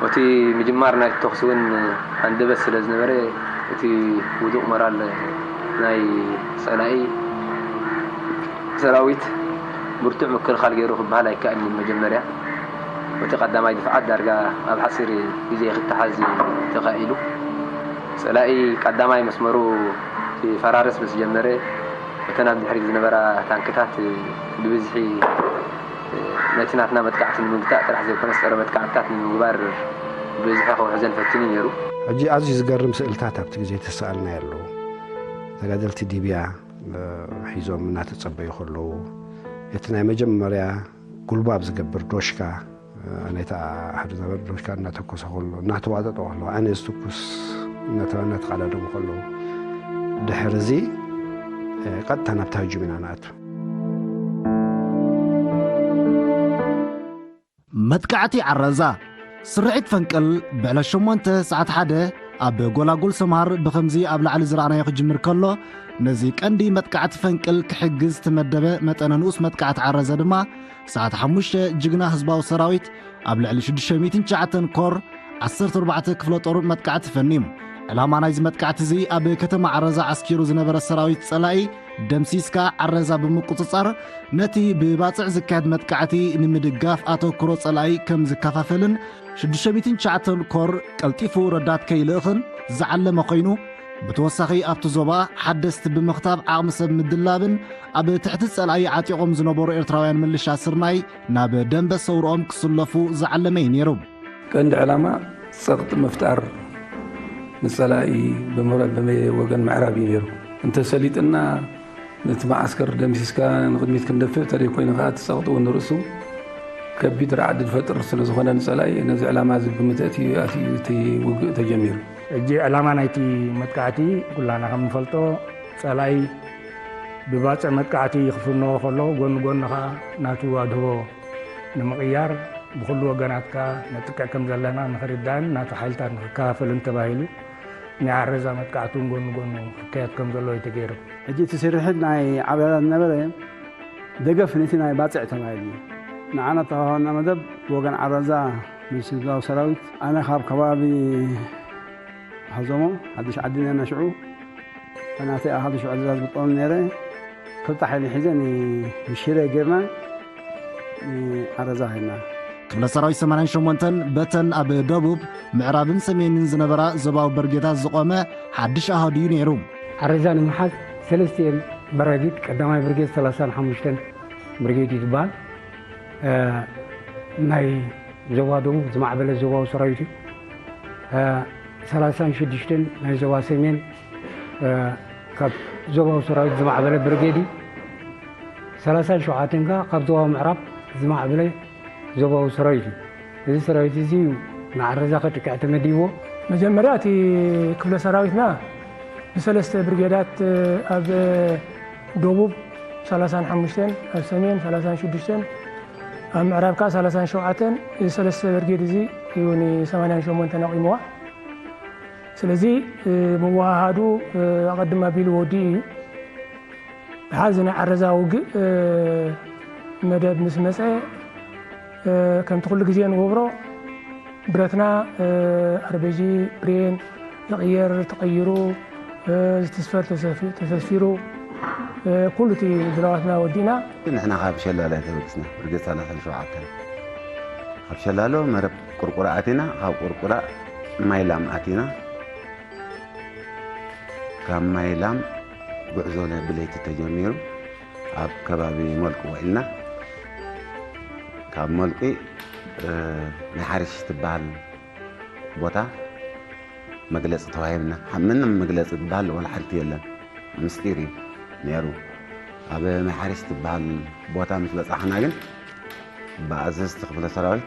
እቲ ምጅማር ናይ ተኹሲ እውን ሃንደበት ስለ ዝነበረ፣ እቲ ውዱቕ ሞራል ናይ ጸላኢ ሰራዊት ብርቱዕ ምክልኻል ገይሩ ክበሃል ኣይከኣልን። መጀመርያ እቲ ቀዳማይ ድፍዓት ዳርጋ ኣብ ሓጺር ግዜ ክተሓዝ ተኻኢሉ። ጸላኢ ቀዳማይ መስመሩ ክፈራርስ ምስ ጀመረ፣ እተን ኣብ ድሕሪት ዝነበራ ታንክታት ብብዝሒ ነቲ ናትና መጥቃዕቲ ንምግታእ ጥራሕ ዘይኮነስ፣ ጸረ መጥቃዕትታት ንምግባር ብብዝሒ ክውሕዘን ፈቲኑ ነይሩ። ሕጂ ኣዝዩ ዝገርም ስእልታት ኣብቲ ግዜ ተሰኣልና ኣሎ። ተጋደልቲ ዲብያ እ፣ ሒዞም እናተጸበዩ ከለዉ፣ እቲ ናይ መጀመርያ ጉልባብ ዝገብር ዶሽካ፣ እ፣ ነታ ሓደ ዝነበረ ዶሽካ እናተኮሰ ከሎ፣ እናተዋጠጠ ከሎ፣ ኣነ ዝትኩስ እናተባህለ እናተቓዳደሙ ከለዉ፣ ድሕሪ እዚ፣ እ፣ ቀጥታ ናብታ ህጁም ኢና ንኣቱ። መጥቃዕቲ ዓረዛ። ስርሒት ፈንቅል ብዕለት ሸሞንተ ሰዓት ሓደ ኣብ ጎላጉል ሰምሃር ብኸምዚ ኣብ ላዕሊ ዝረኣናዮ ክጅምር ከሎ፣ ነዚ ቀንዲ መጥቃዕቲ ፈንቅል ክሕግዝ ዝተመደበ መጠነ ንኡስ መጥቃዕቲ ዓረዛ ድማ ሰዓት ሓሙሽተ ጅግና ህዝባዊ ሰራዊት ኣብ ልዕሊ ሽዱሽተ ሚእትን ትሽዓተን ኮር ዓሰርተ ኣርባዕተ ክፍለ ጦር መጥቃዕቲ ፈንዩ። ዕላማ ናይዚ መጥቃዕቲ እዚ ኣብ ከተማ ዓረዛ ዓስኪሩ ዝነበረ ሰራዊት ጸላኢ ደምሲስካ ዓረዛ ብምቁጽጻር፣ ነቲ ብባጽዕ ዝካየድ መጥቃዕቲ ንምድጋፍ ኣተኩሮ ጸላኢ ከም ዝከፋፈልን፣ ሽዱሽተ ሚእትን ትሽዓተን ኮር ቀልጢፉ ረዳት ከይልእኽን ዝዓለመ ኮይኑ፣ ብተወሳኺ ኣብቲ ዞባ ሓደስቲ ብምኽታብ ዓቕሚ ሰብ ምድላብን ኣብ ትሕቲ ጸላኢ ዓጢቖም ዝነበሩ ኤርትራውያን ምልሻ ስርናይ ናብ ደንበ ሰውርኦም ክስለፉ ዝዓለመ እዩ ነይሩ። ቀንዲ ዕላማ ጸቕጢ ምፍጣር ንጸላኢ ብምረ-፣ ብወገን ምዕራብ እዩ ነይሩ። እንተሰሊጥና ነቲ መዓስከር ደምሲስካ ንቕድሚት ክንደፍእ፣ ተደይ ኮይኑ ከኣ እቲ ጸቕጢ እውን ንርእሱ ከቢድ ራዕዲ ዝፈጥር ስለ ዝኾነ ንጸላኢ ነዚ ዕላማ እዚ ብምትእት እዩ ኣትዩ እቲ ውግእ ተጀሚሩ። ሕጂ ዕላማ ናይቲ መጥቃዕቲ ኩላና ከም ንፈልጦ ጸላኢ ብባጽዕ መጥቃዕቲ ክፍኖ ከሎ፣ ጎኒ ጎኒ ከኣ ናቱ ኣድህቦ ንምቕያር ብኹሉ ወገናት ከኣ ነጥቅዕ ከም ዘለና ንኽርዳእን ናቱ ሓይልታት ንኽከፋፈልን ተባሂሉ ናይ ዓረዛ መጥቃዕቲ እውን ጎኒ ጎኑ ክካየድ ከም ዘሎ እዩ ተገይሩ። ሕጂ እቲ ስርሒት ናይ ዓረዛ ዝነበረ ደገፍ ነቲ ናይ ባጽዕ ተባሂሉ እዩ። ንዓና እተዋህበና መደብ ብወገን ዓረዛ ምስ ህዝባዊ ሰራዊት፣ ኣነ ካብ ከባቢ ሃዞሞ ሓድሽ ዓዲ ነና ሽዑ፣ ናተይ ኣብ ሓድሽ ዓዲ ዝግጠም ነይረ። ክልተ ሓይሊ ሒዘ ን-፣ ንሽረ ጌርና ንዓረዛ ኸድና። ክፍለ ሰራዊት ሰማንያን ሸሞንተን በተን ኣብ ደቡብ፣ ምዕራብን ሰሜንን ዝነበራ ዞባዊ በርጌታት ዝቖመ ሓድሽ ኣሃዱ እዩ ነይሩ። ዓረዛ ንምሓዝ ሰለስቲኤን በራጊድ፣ ቀዳማይ ብርጌድ ሰላሳን ሓሙሽተን ብርጌድ እዩ ዝበሃል። እ፣ ናይ ዞባ ደቡብ ዝማዕበለ ዞባዊ ሰራዊት እዩ። እ፣ ሰላሳን ሽዱሽተን ናይ ዞባ ሰሜን፣ እ፣ ካብ ዞባዊ ሰራዊት ዝማዕበለ ብርጌድ እዩ። ሰላሳን ሸውዓተን ከኣ ካብ ዞባ ምዕራብ ዝማዕበለ ዞባዊ ሰራዊት እዩ። እዚ ሰራዊት እዚ እዩ ንዓረዛ ከጥቅዕ ተመዲብዎ። መጀመርያ እቲ ክፍለ ሰራዊትና ብሰለስተ ብርጌዳት፣ ኣብ ደቡብ ሰላሳን ሓሙሽተን፣ ኣብ ሰሜን ሰላሳን ሽዱሽተን፣ ኣብ ምዕራብ ከኣ ሰላሳን ሸውዓተን፣ እዚ ሰለስተ ብርጌድ እዚ እዩ ን ሰማንያን ሸሞንተን ኣቑምዋ። ስለዚ፣ ምውሃሃዱ ኣቐድም ኣቢሉ ወዲኡ እዩ። ድሓር እዚ ናይ ዓረዛ ውግእ፣ እ፣ መደብ ምስ መጸ፣ እ፣ ከምቲ ኩሉ ግዜ ንገብሮ ብረትና፣ እ፣ ኣርበጂ ብሬን ዝቕየር ተቐይሩ፣ እ፣ ዝትስፈር ተሰፊ-፣ ተሰፊሩ፣ እ፣ ኩሉ እቲ ድላዋትና ወዲእና። ንሕና ካብ ሸላሎ ተበጊስና፣ ብርጌድ ሰላሳን ሸውዓተን። ካብ ሸላሎ መረብ ቁርቁራ ኣቲና፣ ካብ ቁርቁራ ማይላም ኣቲና። ካብ ማይላም ጉዕዞ ለ-፣ ብለይቲ ተጀሚሩ፣ ኣብ ከባቢ ሞልቂ ውዒልና። ካብ ሞልቂ፣ እ፣ ናይ ሓሪሽ ትበሃል ቦታ መግለጺ ተዋሂብና። ምንም መግለጺ ዝበሃል ወላ ሓንቲ የለን። ምስጢር እዩ ነይሩ። ኣብ ናይ ሓሪሽ ትበሃል ቦታ ምስ በጻሕና ግን፣ ብኣዘዝቲ ክፍለ ሰራዊት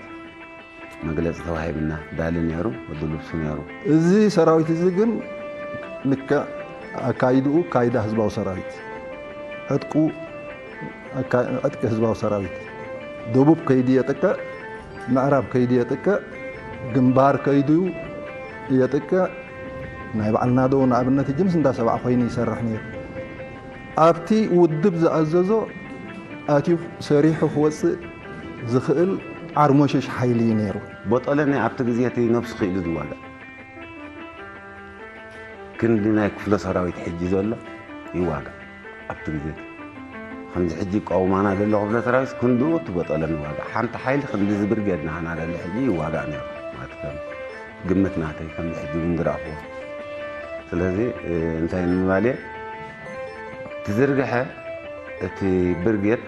መግለጺ ተዋሂብና። ዳሊ ነይሩ፣ ወዲ ልብሱ ነይሩ። እዚ ሰራዊት እዚ ግን ልክዕ ኣካይድኡ ኣካይዳ ህዝባዊ ሰራዊት፣ ዕጥቁ ኣካ-፣ ዕጥቂ ህዝባዊ ሰራዊት፣ ደቡብ ከይዱ የጥቅዕ፣ ምዕራብ ከይዱ የጥቅዕ፣ ግንባር ከይዱ የጥቅዕ። ናይ በዓልና ዶ ንኣብነት ሕጂ ምስ እንዳ ሰብዓ ኮይኑ ይሰርሕ ነይሩ። ኣብቲ ውድብ ዝኣዘዞ ኣትዩ ሰሪሑ ክወጽእ ዝኽእል ዓርሞሸሽ ሓይሊ እዩ ነይሩ። ቦጦለኒ ኣብቲ ግዜ እቲ ነብሱ ክኢሉ ዝዋጋእ፣ ክንዲ ናይ ክፍለ ሰራዊት ሕጂ ዘሎ ይዋጋእ። ኣብቲ ግዜ እቲ ከምዚ ሕጂ ይቃወማና ዘሎ ክፍለ ሰራዊት ክንድኡ እቲ ቦጦለኒ ይዋጋእ። ሓንቲ ሓይሊ ክንዲ እዚ ብርጌድ ናህና ዘሎ ሕጂ ይዋጋእ ነይሩ ማለት ከም ግምት ናተይ፣ ከምዚ ሕጂ እውን ዝረኣኽዎ። ስለዚ፣ እ፣ እንታይ ንምባል እየ፣ ትዝርግሐ እቲ ብርጌድ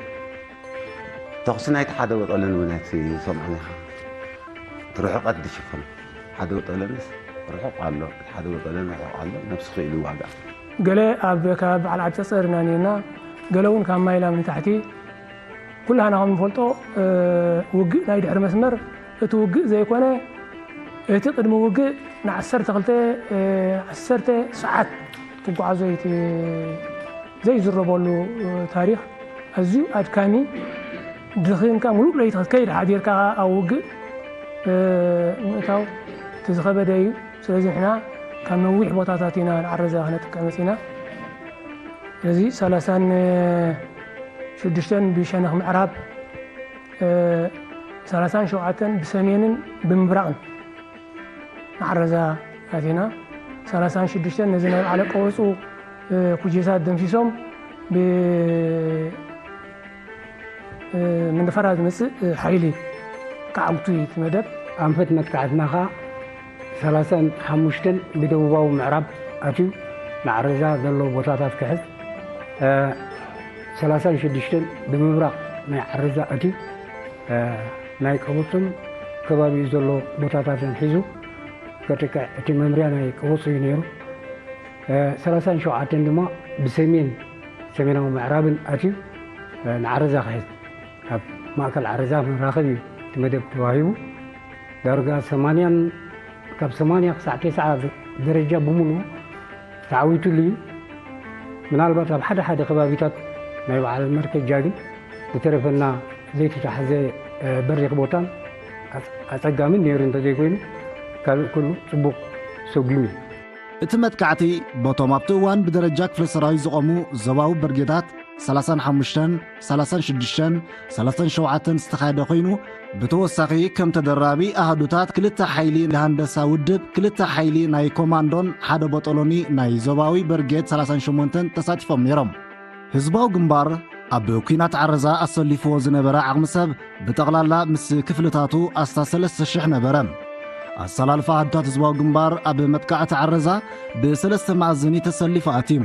ተኹሲ ናይቲ ሓደ ቦጦለኒ እውን ኣይትሰምዖን ኢኻ። እቲ ርሑቐት ዝሽፍኖ ሓደ ቦጦለንስ ርሑቕ ኣሎ፣ እቲ ሓደ ቦጦለን ርሑቕ ኣሎ፣ ነብሱ ክኢሉ ይዋጋእ። ገለ ኣብ ከባቢ በዓል ዓዲ ጸጸር ኢና ነርና፣ ገለ እውን ካብ ማይላም ንታሕቲ። ኩላህና ከም ንፈልጦ፣ እ፣ ውግእ ናይ ድሕሪ መስመር፣ እቲ ውግእ ዘይኮነ፣ እቲ ቅድሚ ውግእ ንዓሰርተ ክልተ፣ እ፣ ዓሰርተ ሰዓት ትጓዓዞ እቲ ዘይዝረበሉ፣ እ፣ ታሪኽ ኣዝዩ ኣድካሚ፣ ድኺምካ ምሉእ ለይቲ ክትከይድ ሓዲርካ ኣብ ውግእ፣ እ፣ ምእታው እቲ ዝኸበደ እዩ። ስለዚ ንሕና ካብ ነዊሕ ቦታታት ኢና ንዓረዛ ክነጥቅዕ መጺና። ስለዚ ሰላሳን ሽዱሽተን ብሸነኽ ምዕራብ፣ እ፣ ሰላሳን ሸውዓተን ብሰሜንን ብምብራቕን ንዓረዛ ኣቲና። ሰላሳን ሽዱሽተን ነዚ ናይ በዓለ ቀወጹ፣ እ፣ ኩጀታት ደምሲሶም ብ-፣ እ፣ መንደፈራ ዝመጽእ፣ እ፣ ሓይሊ ክዓግቱ እዩ እቲ መደብ። ኣንፈት መጥቃዕትና ኸኣ ሰላሳን ሓሙሽተን ብደቡባዊ ምዕራብ ኣትዩ ንዓረዛ ዘለዎ ቦታታት ክሕዝ፣ እ፣ ሰላሳን ሽዱሽተን ብምብራቕ ናይ ዓረዛ ኣትዩ፣ እ፣ ናይ ቀበጹን ከባቢኡ ዘሎ ቦታታትን ሒዙ ከጥቅዕ እቲ መምርያ ናይ ቀበጹ እዩ ነይሩ። እ፣ ሰላሳን ሸውዓተን ድማ ብሰሜን፣ ሰሜናዊ ምዕራብን ኣትዩ፣ እ፣ ንዓረዛ ክሕዝ፣ ካብ ማእከል ዓረዛ መራኸቢ እዩ እቲ መደብ ተዋሂቡ። ዳርጋ ሰማንያን፣ ካብ ሰማንያ ክሳዕ ተስዓ ደረጃ ብምሉኡ ተዓዊቱሉ እዩ። ምናልባት ኣብ ሓደ ሓደ ከባቢታት ናይ በዓል መርከጃ ግን ዝተረፈና ዘይተታሕዘ፣ እ፣ በሪኽ ቦታን ኣጸ-፣ ኣጸጋምን ነይሩ እንተዘይኮይኑ፣ ካልእ ኩሉ ጽቡቕ ሰጒሙ እዩ። እቲ መጥቃዕቲ በቶም ኣብቲ እዋን ብደረጃ ክፍለ ሰራዊት ዝቖሙ ዞባዊ ብርጌዳት ሰላሳን ሓሙሽተን፣ ሰላሳን ሽዱሽተን፣ ሰላሳን ሸውዓተን ዝተኻየደ ኮይኑ፣ ብተወሳኺ ከም ተደራቢ ኣሃዱታት ክልተ ሓይሊ ሃንደሳ ውድብ፣ ክልተ ሓይሊ ናይ ኮማንዶን ሓደ ቦጦሎኒ ናይ ዞባዊ ብርጌድ ሰላሳን ሸሞንተን ተሳቲፎም ነይሮም። ህዝባዊ ግንባር ኣብ ኲናት ዓረዛ ኣሰሊፍዎ ዝነበረ ዓቕሚ ሰብ ብጠቕላላ ምስ ክፍልታቱ ኣስታት ሰለስተ ሽሕ ነበረ። ኣሰላልፋ ኣሃዱታት ህዝባዊ ግንባር ኣብ መጥቃዕቲ ዓረዛ ብሰለስተ መኣዝን እዩ ተሰሊፉ ኣትዩ።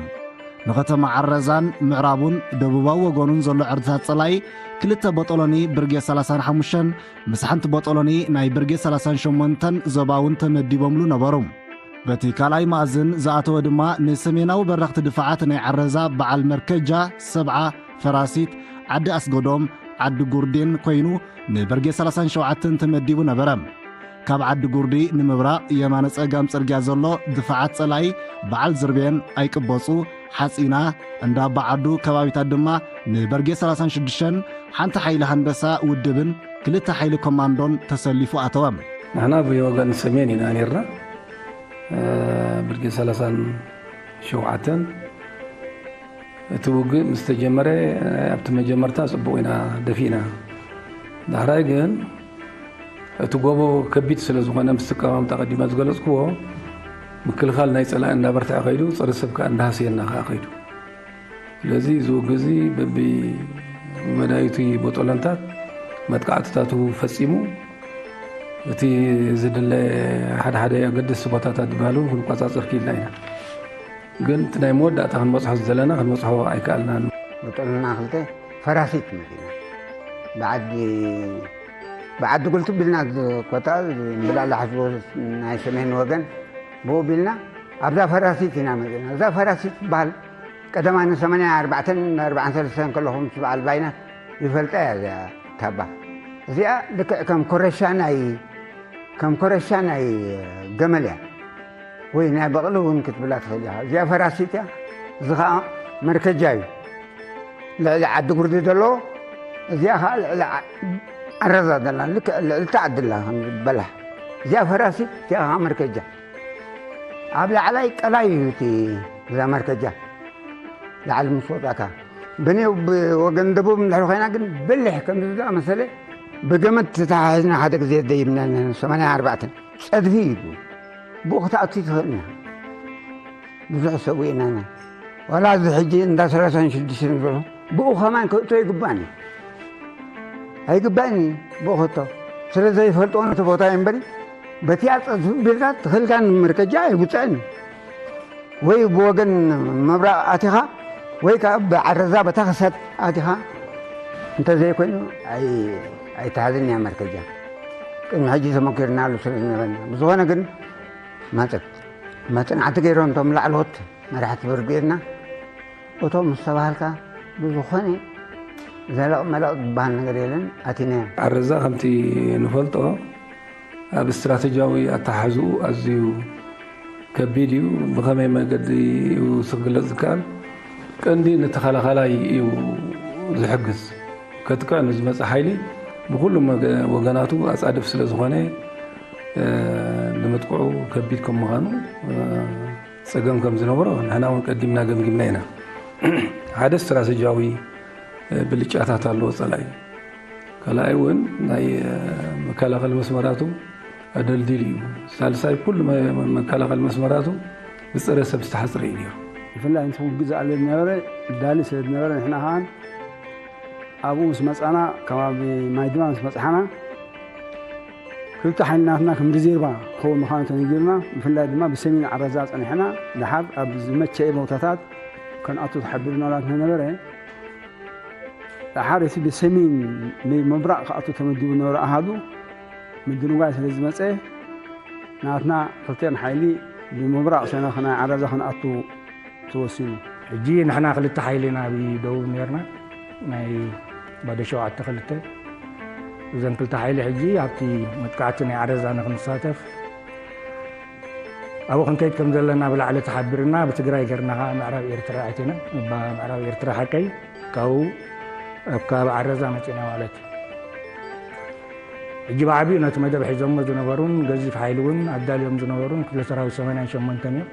ንኸተማ ዓረዛን ምዕራቡን ደቡባዊ ወገኑን ዘሎ ዕርድታት ጸላኢ ክልተ ቦጦሎኒ ብርጌድ ሰላሳን ሓሙሽተን ምስ ሓንቲ ቦጦሎኒ ናይ ብርጌድ ሰላሳን ሸሞንተን ዞባውን ተመዲቦምሉ ነበሩ። በቲ ካልኣይ መኣዝን ዝኣተወ ድማ ንሰሜናዊ በረኽቲ ድፋዓት ናይ ዓረዛ በዓል መርከጃ ሰብዓ፣ ፈራሲት፣ ዓዲ ኣስገዶም፣ ዓዲ ጉርዲን ኮይኑ ንበርጌድ ሰላሳን ሸውዓተን ተመዲቡ ነበረ። ካብ ዓዲ ጉርዲ ንምብራቕ የማነ ጸጋም ጽርግያ ዘሎ ድፋዓት ጸላኢ በዓል ዝርቤን፣ ኣይቅበጹ፣ ሓጺና፣ እንዳ ኣባዓዱ ከባቢታት ድማ ንበርጌድ ሰላሳን ሽዱሽተን ሓንቲ ሓይሊ ሃንደሳ ውድብን ክልተ ሓይሊ ኮማንዶን ተሰሊፉ ኣተወ። ንሕና ብወገን ሰሜን ኢና ነርና። እ፣ ብርጌድ ሰላሳን ሸውዓተን እቲ ውግእ ምስ ተጀመረ፣ ኣብቲ መጀመርታ ጽቡቕ ኢና ደፊእና። ዳሕራይ ግን እቲ ጎቦ ከቢድ ስለ ዝኾነ፣ ምስቲ ኣቀማምጣ ቀዲመ ዝገለጽክዎ፣ ምክልኻል ናይ ጸላኢ እንዳበርትዐ ከይዱ፣ ጸረ ሰብ ከኣ እንዳሃሰየና ከኣ ከይዱ። ስለዚ እዚ ውግእ እዚ በብመዳይቱ ቦጦለንታት መጥቃዕትታቱ ፈጺሙ፣ እቲ ዝድለ ሓደ ሓደ ኣገደስቲ ቦታታት ዝበሃሉ እውን ክንቆጻጸር ክኢልና ኢና። ግን እቲ ናይ መወዳእታ ክንበጽሖ ዝደለና ክንበጽሖ ኣይከኣልናን። ብጥዕና ክልተ ፈራሲት መጺና። ብዓዲ፣ ብዓዲ ጉልቲ ቢልና ዝኮታ ብላላ ሕዝቦ ናይ ሰሜን ወገን ብኡ ቢልና ኣብዛ ፈራሲት ኢና መጺና። እዛ ፈራሲት ትበሃል ቀደማ ን ሰማንያ ኣርባዕተን ኣርባዓን ሰለስተን ከለኹ ምስ በዓል ባይናት ይፈልጣ እያ እዚኣ ታባ። እዚኣ ልክዕ ከም ኮረሻ ናይ፣ ከም ኮረሻ ናይ ገመል እያ። ወይ ናይ በቕሊ እውን ክትብላ ትኽእል ኢኻ። እዚኣ ፈራሲት እያ። እዚ ኸዓ መርከጃ እዩ። ልዕሊ ዓዲ ጉርዲ ዘለዎ፣ እዚኣ ኸዓ ልዕሊ ዓ-፣ ዓረዛ ዘላ፣ ልክዕ ልዕልቲ ዓዲ ኣላ ከም ዝበላ። እዚኣ ፈራሲት፣ እዚኣ ኸዓ መርከጃ። ኣብ ላዕላይ ቀላይ እዩ እቲ፣ እዛ መርከጃ። ላዕሊ ምስ ወጻእካ። ብኔው ብወገን ደቡብ እንድሕር ኮይና ግን በሊሕ ከም ዝኣመሰለ ብገመድ ተተሓሒዝና ሓደ ግዜ ደይብና ሰማንያ ኣርባዕተን ጸድፊ እዩ። ብኡ ክትኣቱ ትኽእል ኢና። ብዙሕ ሰብ ውኢና ኢና። ዋላ እዚ ሕጂ እንዳ ሰላሳን ሽዱሽተን ዘሎ ብኡ ከማን ክእቶ ይግባእኒ። ኣይግባእኒ ብኡ ክእቶ። ስለ ዘይፈልጦ ነቲ ቦታ እዩ እምበሪ፣ በቲያ ጸድፊ ቢልካ ትኽእልካ ንምርከጃ ኣይውፅእን። ወይ ብወገን ምብራቕ ኣቲኻ፣ ወይ ከዓ ብዓረዛ በታ ክሳድ ኣቲኻ፣ እንተዘይኮይኑ ኣይ-፣ ኣይተሓዝን እያ መርከጃ። ቅድሚ ሕጂ ተመኪርናሉ ስለ ዝነበርና። ብዝኾነ ግን መጽ-፣ መጽናዕቲ ገይሮም እቶም ላዕለዎት መራሕቲ ብርጌድና፣ እቶም ምስ ተባሃልካ ብዝኾነ ዘለቕ መለቕ ዝበሃል ነገር የለን፣ ኣቲናዮም። ዓረዛ ከምቲ ንፈልጦ ኣብ ስትራተጂያዊ ኣተሓሕዝኡ ኣዝዩ ከቢድ እዩ። ብኸመይ መገዲ እዩ ክግለጽ ዝከኣል? ቀንዲ ንተኸላኻላይ እዩ ዝሕግዝ። ከጥቅዕ ንዝመጽእ ሓይሊ ብኹሉ መገ-፣ ወገናቱ ኣጻድፍ ስለ ዝኾነ፣ እ፣ ንምጥቅዑ ከቢድ ከም ምዃኑ፣ እ፣ ጸገም ከም ዝነበሮ ንሕና እውን ቀዲምና ገምጊምና ኢና። ሓደ ስትራተጂያዊ፣ እ፣ ብልጫታት ኣለዎ ጸላኢ። ካልኣይ እውን ናይ፣ እ፣ መከላኸሊ መስመራቱ ኣደልዲሉ እዩ። ሳልሳይ ኩሉ መ-፣ መከላኸሊ መስመራቱ ብጸረ ሰብ ዝተሓጽረ እዩ ነይሩ። ብፍላይ ንሱ ውግእ ዝኣልዮ ዝነበረ ዳሊ ስለ ዝነበረ ንሕና ኸዓን ኣብኡ ምስ መጻና፣ ከባቢ ማይ ድማ ምስ በጽሓና፣ ክልተ ሓይሊ ናትና ከም ሪዜርቫ ክኸውን ምዃኑ ተነጊሩና፣ ብፍላይ ድማ ብሰሜን ዓረዛ ጸኒሕና፣ ደሓር ኣብ ዝመቸየ ቦታታት ከንኣቱ ተሓቢሩና ስለ ዝነበረ፣ ደሓር እቲ ብሰሜን፣ ብመብራቕ ክኣቱ ተመዲቡ ዝነበረ ኣሃዱ ምድንጓይ ስለ ዝመጸ፣ ናትና ክልቲኤን ሓይሊ ብምብራቕ ሸነኽ ናይ ዓረዛ ክንኣቱ ተወሲኑ። ሕጂ ንሕና ክልተ ሓይሊ ኢና ኣብ ደቡብ ነርና፣ ናይ ባዶ ሸውዓተ ክልተ። እዘን ክልተ ሓይሊ ሕጂ ኣብቲ መጥቃዕቲ ናይ ዓረዛ ንክንሳተፍ ኣብኡ ክንከይድ ከም ዘለና ብላዕሊ ተሓቢርና፣ ብትግራይ ገርና ከዓ ምዕራብ ኤርትራ ኣቲና። እባ ምዕራብ ኤርትራ ሓቀይ ካብኡ ኣብ ከባቢ ዓረዛ መጺና ማለት እዩ። ሕጂ ብዓቢኡ ነቲ መደብ ሒዞሞ ዝነበሩን ገዚፍ ሓይሊ እውን ኣዳልዮም ዝነበሩን ክፍለ ሰራዊት ሰማንያን ሸሞንተን እዮም።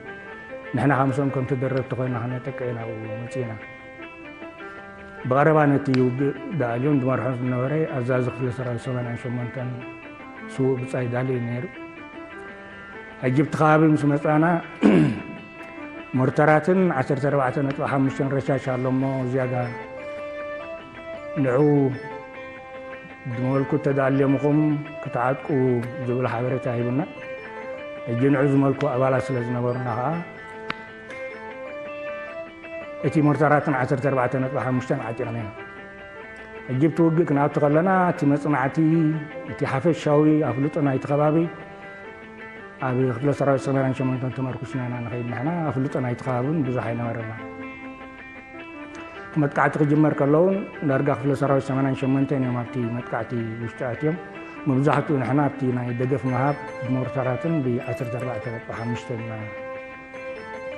ንሕና ከዓ ምስኦም ከም ተደረብቲ ኮይና ክነጥቅዕ ኢና ኣብኡ መጺእና። ብቐረባ ነቲ ውግእ ዝኣልዮን ዝመርሖን ዝነበረ ኣዛዚ ክፍለ ሰራዊት ሰማንያን ሸሞንተን ስዉእ ብጻይ ዳሊ እዩ ነይሩ። ሕጂ ኣብቲ ከባቢ ምስ መጻና ሞርተራትን ዓሰርተ ኣርባዕተ ነጥቢ ሓሙሽተ ረሻሽ ኣሎ እሞ ዝያዳ ንዑ ብመልኩ ተዳልዮምኹም ክትዓጥቁ ዝብል ሓበሬታ ሂቡና። ሕጂ ንዑ ዝመልኩ ኣባላት ስለ ዝነበሩና ከዓ እቲ ሞርታራትን ዓሰርተ ኣርባዕተ ነጥቢ ሓሙሽተን ዓጢቕና ኢና። ሕጂ ብቲ ውግእ ክንኣቱ ከለና እቲ መፅናዕቲ፣ እቲ ሓፈሻዊ ኣፍልጦ ናይቲ ከባቢ ኣብ ክፍለ ሰራዊት ሰማንያን ሸሞንተን ተመርኩስና ኢና ንኸይድ ንሕና። ኣፍልጦ ናይቲ ከባቢ እውን ብዙሕ ኣይነበረና። መጥቃዕቲ ክጅመር ከለውን ዳርጋ ክፍለ ሰራዊት ሰማንያን ሸሞንተን እዮም ኣብቲ መጥቃዕቲ ውሽጢ ኣትዮም። መብዛሕትኡ ንሕና ኣብቲ ናይ ደገፍ ምሃብ ብሞርታራትን ብ ዓሰርተ ኣርባዕተ ነጥቢ ሓሙሽተ ኢና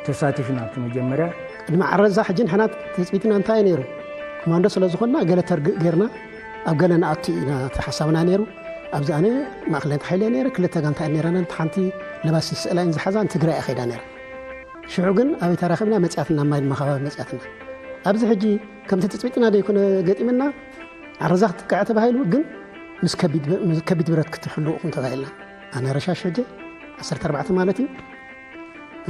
ተሳቲፍና ኣብቲ መጀመርያ። ቅድሚ ዓረዛ ሕጂ ንሕና ትፅቢትና እንታይ እዩ ነይሩ? ኮማንዶ ስለ ዝኾንና ገለ ተርግእ ጌርና ኣብ ገለ ንኣቱ ኢና እቲ ሓሳብና ነይሩ። ኣብዚ ኣነ ማእኸላይ ሓይለ ነይረ፣ ክልተ ጋንታ እየን ነይረና። ሓንቲ ለባሲ ስእላይን ዝሓዛን ትግራይ እያ ከይዳ ነይራ። ሽዑ ግን ኣበይ ተራኺብና? መፅያትና፣ ማይ ድማ ከባቢ መፅያትና። ኣብዚ ሕጂ ከምቲ ትፅቢትና ዘይኮነ ገጢምና፣ ዓረዛ ክትጥቃዕ ተባሂሉ ግን ምስ ከቢድ፣ ምስ ከቢድ ብረት ክትሕሉ ኢኹም ተባሂልና። ኣነ ረሻሽ ሕጂ ዓሰርተ ኣርባዕተ ማለት እዩ።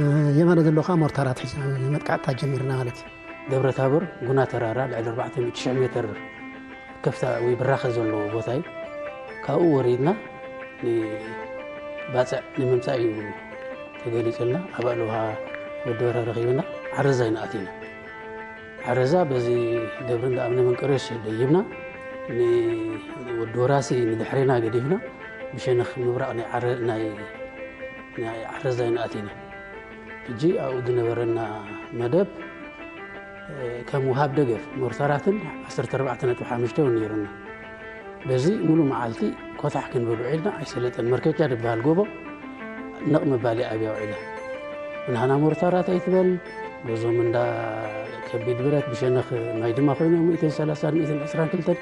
እ፣ የማነ ዘሎ ከዓ ሞርታራት ሒዝና መጥቃዕትታት ጀሚርና ማለት እዩ። ደብረ ታቦር ጉና ተራራ ልዕሊ ኣርባዕተ ሚእቲ ሽሕ ሜትር ከፍታ ወይ ብራኸ ዘለዎ ቦታ እዩ። ካብኡ ወሪድና ንባፅዕ ንምምፃእ እዩ ተገሊፁልና። ኣብ ኣልውሃ ወዲ በርሀ ረኺብና ዓረዛ ኢና ኣቲና። ዓረዛ በዚ ደብሪ እንዳ ኣብነ መንቀርዮስ ደይብና፣ ንወዲ ወራሲ ንድሕሬና ገዲፍና፣ ብሸነኽ ምብራቕ ናይ ዓረ-፣ ናይ፣ ናይ ዓረዛ ኢና ኣቲና። ሕጂ ኣብኡ ዝነበረና መደብ፣ እ፣ ከም ውሃብ ደገፍ ሞርታራትን ዓሰርተ ኣርባዕተ ነጥቢ ሓሙሽተ እውን ነይሩና። በዚ ሙሉ መዓልቲ ኮታሕ ክንብል ውዒልና ኣይሰለጠን። መርከጃ ዝበሃል ጎቦ ነቕ ምባል እያ ኣብያ ውዒላ። ብናህና ሞርታራት ኣይትበል፣ በዞም እንዳ ከቢድ ብረት ብሸነኽ ማይ ድማ ኮይኖም ሚእትን ሰላሳን ሚእትን ዕስራን ክልተን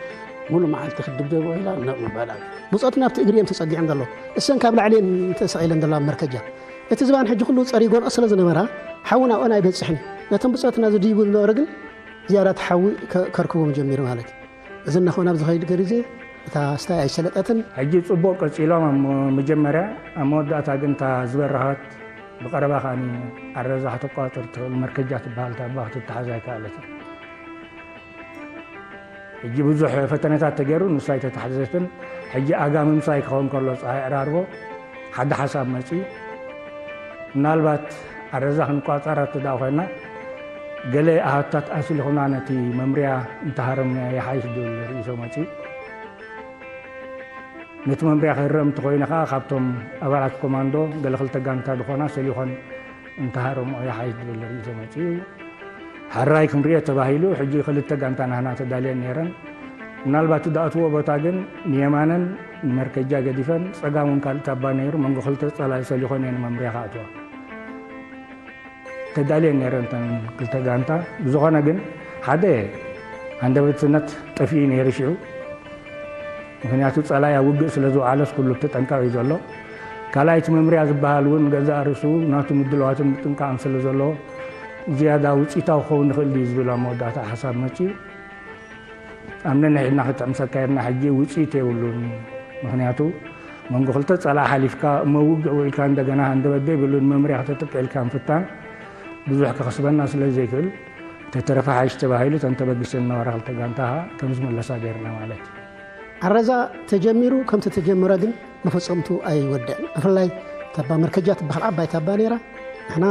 ሙሉ መዓልቲ ክድብደብ ውዒላ ነቕ ምባል ኣብያ። ብጾትና ኣብቲ እግሪ እዮም ተጸጊዖም ዘለዉ። እሰን ካብ ላዕሊ እየን ተሰቒለን ዘለዋ መርከጃ። እቲ ዝባን ሕጂ ኩሉ ጸሪጎንኦ ስለ ዝነበራ፣ ሓዊ ናብአን ኣይበጽሕን እዩ። ነቶም ብጾትና ዝድይቡ ዝነበሩ ግን ዝያዳ እቲ ሓዊ ከ-፣ ከርክቦም ጀሚሩ ማለት እዩ። እዚ እናኾነ ኣብ ዝኸይድ ግዜ እታ ስታይ ኣይሰለጠትን። ሕጂ ጽቡቕ ቀጺሎም፣ ኣብ መ-፣ መጀመርያ፣ ኣብ መወዳእታ ግን እታ ዝበረኸት ብቐረባ ከኣ ዓረዛ ክትቋጸር ትኽእል መርከጃ ትበሃል እታ እባ ክትተሓዝ ኣይከኣለትን። ሕጂ ብዙሕ ፈተነታት ተገይሩ፣ ንሳ ኣይተታሕዘትን። ሕጂ ኣጋ ምምሳይ ክኸውን ከሎ፣ ጸሓይ ዕራርቦ ሓደ ሓሳብ መጺኡ። ምናልባት ዓረዛ ክንቋጸራ እንተ ደኣ ኮይና፣ ገለ ኣሃታት ኣስሊኹና ነቲ መምርያ እንተሃረምናዮ ይሓይሽ ዝብል ርእይቶ መጺኡ። ነቲ መምርያ ክህረም እንተኾይኑ ከኣ፣ ካብቶም ኣባላት ኮማንዶ ገለ ክልተ ጋንታ ዝኾና ሰሊኾን እንተሃረምኦ ይሓይሽ ዝብል ርእይቶ መጺኡ። ሕራይ ክንሪኦ ተባሂሉ፣ ሕጂ ክልተ ጋንታ ናህና ተዳልየን ነይረን። ምናልባት ዝኣትዎ ቦታ ግን ንየማነን ንመርከጃ ገዲፈን፣ ጸጋም እውን ካልእ ታባ ነይሩ፣ መንጎ ክልተ ጸላኢ ሰሊኾን እየን መምርያ ክኣትዋ ተዳልየን ነይረን እተን ክልተ ጋንታ። ብዝኾነ ግን ሓደ ሃንደበትነት ጠፊኡ ነይሩ ሽዑ። ምኽንያቱ ጸላኢ ኣብ ውግእ ስለ ዝወዓለስ ኩሉ ብተጠንቀቕ እዩ ዘሎ። ካልኣይ እቲ መምርያ ዝበሃል እውን ገዛእ ርእሱ ናቱ ምድላዋትን ምጥንቃቕን ስለ ዘለዎ ዝያዳ ውፅኢታዊ ክኸውን ይኽእል ድዩ ዝብል ኣብ መወዳእታ ሓሳብ መፂኡ። ኣብ ነንሕድና ክትዕምሰካ ኢልና ሕጂ ውፅኢት የብሉን። ምኽንያቱ መንጎ ክልተ ጸላኢ ሓሊፍካ እሞ ውግእ ውዒልካ እንደገና ሃንደበት ዘይብሉን መምርያ ክተጥቅዕ ኢልካ ምፍታን ብዙሕ ከኽስበና ስለ ዘይክእል፣ ተተረፈ ሓይሽ ተባሂሉ እተን ተበጊሰን ዝነበራ ክልተ ጋንታ ከም ዝምለሳ ገይርና ማለት እዩ። ዓረዛ ተጀሚሩ ከም ተተጀመረ ግን መፈጸምቱ ኣይወደእን። ብፍላይ ታባ መርከጃ ትበሃል ዓባይ ታባ ነይራ። ንሕና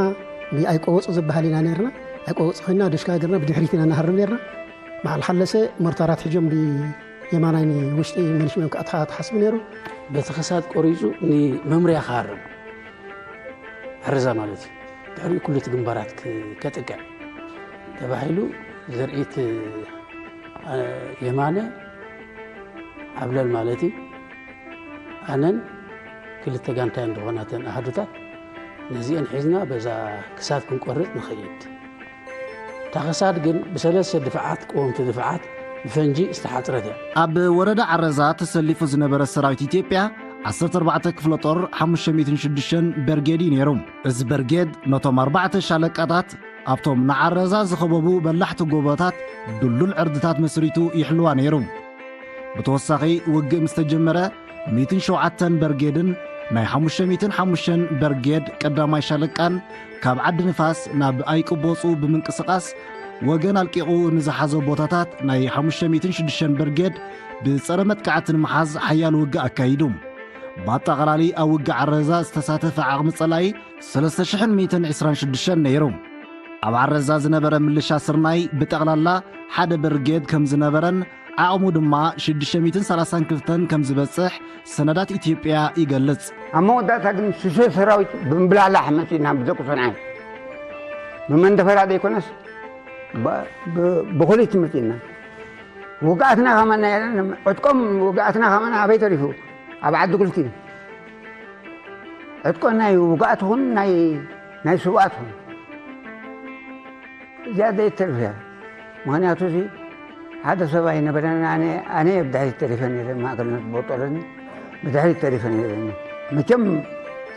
ኣይቆወጹ ዝበሃል ኢና ነይርና። ኣይቆወጹ ኮይና ደሽካ ገርና ብድሕሪት ኢና ንሃርም ነይርና። በዓል ሓለሰ ሞርታራት ሒዞም ብየማናይ ንውሽጢ መንሽመም ክኣትሓ ተሓስቡ ነይሩ። በቲ ክሳድ ቆሪጹ ንመምርያ ክሃርም ዓረዛ ማለት እዩ። ድሕሪኡ ኩሉ እቲ ግንባራት ክ-፣ ከጥቅዕ ተባሂሉ ዘርኢት፣ አ፣ የማነ ዓብለል ማለት እዩ። ኣነን ክልተ ጋንታየን ዝኾና እተን ኣሃዱታት ነዚአን ሒዝና በዛ ክሳድ ክንቆርጽ ንኸይድ። እታ ክሳድ ግን ብሰለስተ ድፍዓት ቀወምቲ ድፍዓት ብፈንጂ ዝተሓጽረት እያ። ኣብ ወረዳ ዓረዛ ተሰሊፉ ዝነበረ ሰራዊት ኢትዮጵያ ዓሰርተ ኣርባዕተ ክፍለ ጦር ሓሙሽተ ሚእትን ሽዱሽተን በርጌድ እዩ ነይሩ። እዚ በርጌድ ነቶም ኣርባዕተ ሻለቃታት ኣብቶም ንዓረዛ ዝኸበቡ በላሕቲ ጎቦታት ድልዱል ዕርድታት መስሪቱ ይሕልዋ ነይሩ። ብተወሳኺ ውግእ ምስ ተጀመረ፣ ሚእትን ሸውዓተን በርጌድን ናይ ሓሙሽተ ሚእትን ሓሙሽተን በርጌድ ቀዳማይ ሻለቃን ካብ ዓዲ ንፋስ ናብ ኣይቅቦጹ ብምንቅስቓስ፣ ወገን ኣልቂቑ ንዝሓዞ ቦታታት ናይ ሓሙሽተ ሚእትን ሽዱሽተን በርጌድ ብጸረ መጥቃዕቲ ንምሓዝ ሓያል ውግእ ኣካይዱ። ብኣጠቓላሊ ኣብ ውግእ ዓረዛ ዝተሳተፈ ዓቕሚ ጸላኢ ሰለስተ ሽሕን ሚእትን ዕስራን ሽዱሽተን ነይሩ። ኣብ ዓረዛ ዝነበረ ምልሻ ስርናይ ብጠቕላላ ሓደ ብርጌድ ከም ዝነበረን ዓቕሙ ድማ ሽዱሽተ ሚእትን ሰላሳን ክልተን ከም ዝበጽሕ ሰነዳት ኢትዮጵያ ይገልጽ። ኣብ መወዳእታ ግን ሽሸ ሰራዊት ብምብላላሕ መጺእና ብደቂ ሰንዓ ብመንደፈራ ዘይኮነስ ብ- ብ- ብኹሊት መጺእና። ውግኣትና ከማና የለን፣ ዕጥቆም ውግኣትና ከማና ኣበይ ተሪፉ? ኣብ ዓዲ ጉልቲ። ዕጥቆ ናይ ውግኣት ኹን ናይ ናይ ስውኣት ኹን እዚኣ ዘይተርፍ እያ። ምኽንያቱ እዚ ሓደ ሰብ ኣይነበረን። ኣነ ኣነ እየ ብድሕሪት ተሪፈ ነይረ፣ ማእከልነት ቦጦለኒ ብድሕሪት ተሪፈ ነይረ። መቸም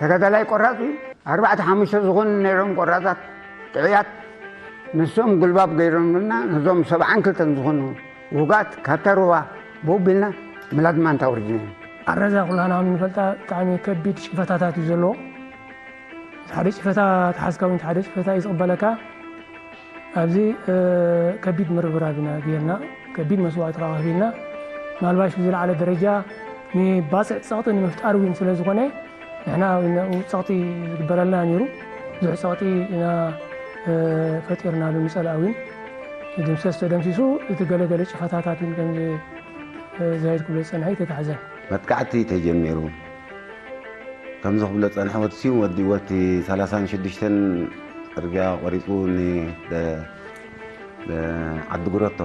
ተጋዳላይ ቆራጽ እዩ። ኣርባዕተ ሓሙሽተ ዝኾኑ ነይሮም ቆራጻት ጥዑያት፣ ንሶም ጉልባብ ገይሮምልና ነዞም ሰብዓን ክልተን ዝኾኑ ውጋት ካብታ ሩባ ቦቢልና ምላድ ማንታ ወርድና። ኣረዛ ኩላህና ንፈልጣ ብጣዕሚ ከቢድ ሽፈታታት እዩ ዘለዎ። ሓደ ሽፈታ ተሓዝካ እውን ሓደ ሽፈታ እዩ ዝቕበለካ። ኣብዚ ከቢድ ምርብራብ ኢና ጌርና፣ ከቢድ መስዋእቲ ከዓ ከፊልና። ምናልባሽ ብዝለዓለ ደረጃ ንባፅዕ ፀቕጢ ንምፍጣር እውን ስለ ዝኾነ ንሕና ጸቕጢ ዝግበረልና ነይሩ። ብዙሕ ጸቕጢ ኢና ፈጢርናሉ። ንጸላእ እውን ድምሰስ ተደምሲሱ፣ እቲ ገለገለ ጭፈታታት እውን ከም ዝዛየድ ክብሎ ዝጸንሐ ይተታሕዘ። መጥቃዕቲ ተጀሚሩ። ከምዚ ክብሎ ዝጸንሐ፣ ወዲ ስዩም ወዲ ወቲ ሰላሳን ሽዱሽተን ጽርግያ ቆሪጹ ን ዓዲ ጉረቶ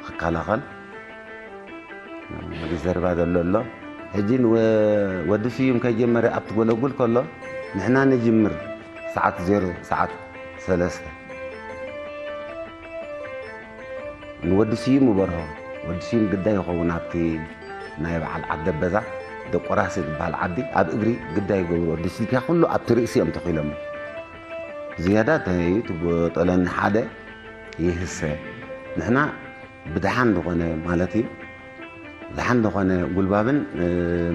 ክከላኸል ሪዘርቫ ዘሎ ኣሎ። ሕጂ ንወ- ወዲ ስዩም ከይጀመረ ኣብቲ ጎለጉል ከሎ ንሕና ንጅምር ሰዓት ዜሮ ሰዓት ሰለስተ ንወዲ ስዩም ይበርሆ። ወዲ ስዩም ግዳይ ይኸውን ኣብቲ ናይ በዓል ዓደበዛ ደቆራሲ ዝበሃል ዓዲ ኣብ እግሪ ግዳይ ይገብርዎ። ዲስቲካ ኩሉ ኣብቲ ርእሲ እዮም ተኺሎም። ዝያዳ ተይት ጎጠለኒ ሓደ ይህሰ ንሕና ብድሓን ዝኾነ ማለት እዩ። ድሓን ዝኾነ ጉልባብን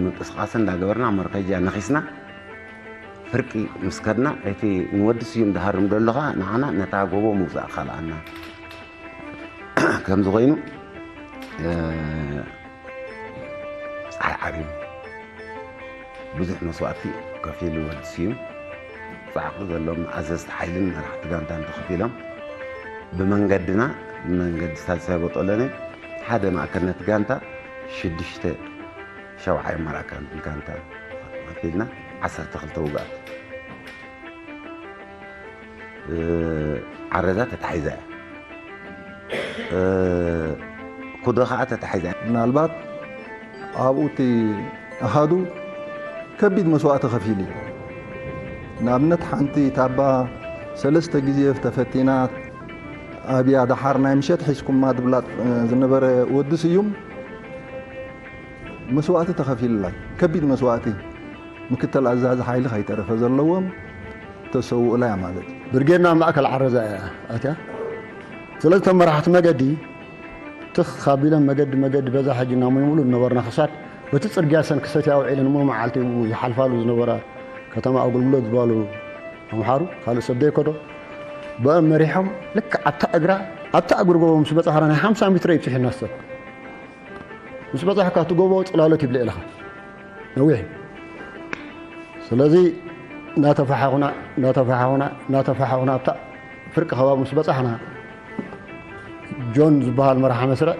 ምንቅስቃስን እንዳገበርና መርከጃ ነኺስና ፍርቂ ምስ ከድና እቲ ንወዲ ስዩም ድሃርም ደሎ ኸዓ ንዓና ነታ ጎቦ ምውፃእ ካልኣና። ከምዚ ኮይኑ ፀሓይ ዓሪቡ ብዙሕ መስዋእቲ ከፊሉ ወዲ ስዩም ፃዕቂ ዘለዎም ኣዘዝቲ ሓይልን መራሕቲ ጋንታን ተኸፊሎም ብመንገድና ብመንገዲ ሳልሳይ ቦጦለነ ሓደ ማእከልነት ጋንታ ሽዱሽተ ሸውዓይ ማራካን ጋንታ ከፊልና ዓሰርተ ክልተ ውግኣት ዓረዛ ተታሒዛ እያ። ኩዶ ከዓ ተታሒዛ እያ። ምናልባት ኣብኡ እቲ ኣሃዱ ከቢድ መስዋእቲ ከፊሉ እዩ። ንኣብነት ሓንቲ ታባ ሰለስተ ግዜ ተፈቲና ኣብያ ደሓር ናይ ምሸት ሒዝኩማ ድብላጥ ዝነበረ ወዲ ስዩም መስዋእቲ ተኸፊሉላ እዩ። ከቢድ መስዋእቲ ምክትል ኣዛዚ ሓይሊ ከይተረፈ ዘለዎም ተሰውኡላ እያ ማለት እዩ። ብርጌድና ማእከል ዓረዛ እያ ኣትያ። ስለዚ እቶም መራሕቲ መገዲ ትኽ ካቢሎም መገዲ መገዲ በዛ ሕጂ እናሞይሙሉ ዝነበርና ክሳድ በቲ ጽርግያ ሰንኪ ሰትያ ውዒለን እሞ መዓልቲ ይሓልፋሉ ዝነበራ ከተማ ኣገልግሎት ዝበሉ ኣምሓሩ ካልእ ሰብ ደይከዶ ብኦም መሪሖም ልክዕ ኣብታ እግራ ኣብታ እግሪ ጎቦ ምስ በጻሕና ናይ ሓምሳ ሜትሮ ይብጽሕ ይናሰብ ምስ በጻሕካ እቲ ጎቦ ጽላሎት ይብለ ኢለኻ ነዊሕ እዩ። ስለዚ እናተፋሓኹና እናተፋሓኹና እናተፋሓኹና ኣብታ ፍርቂ ከባቢ ምስ በጻሕና ጆን ዝበሃል መራሒ መስርዕ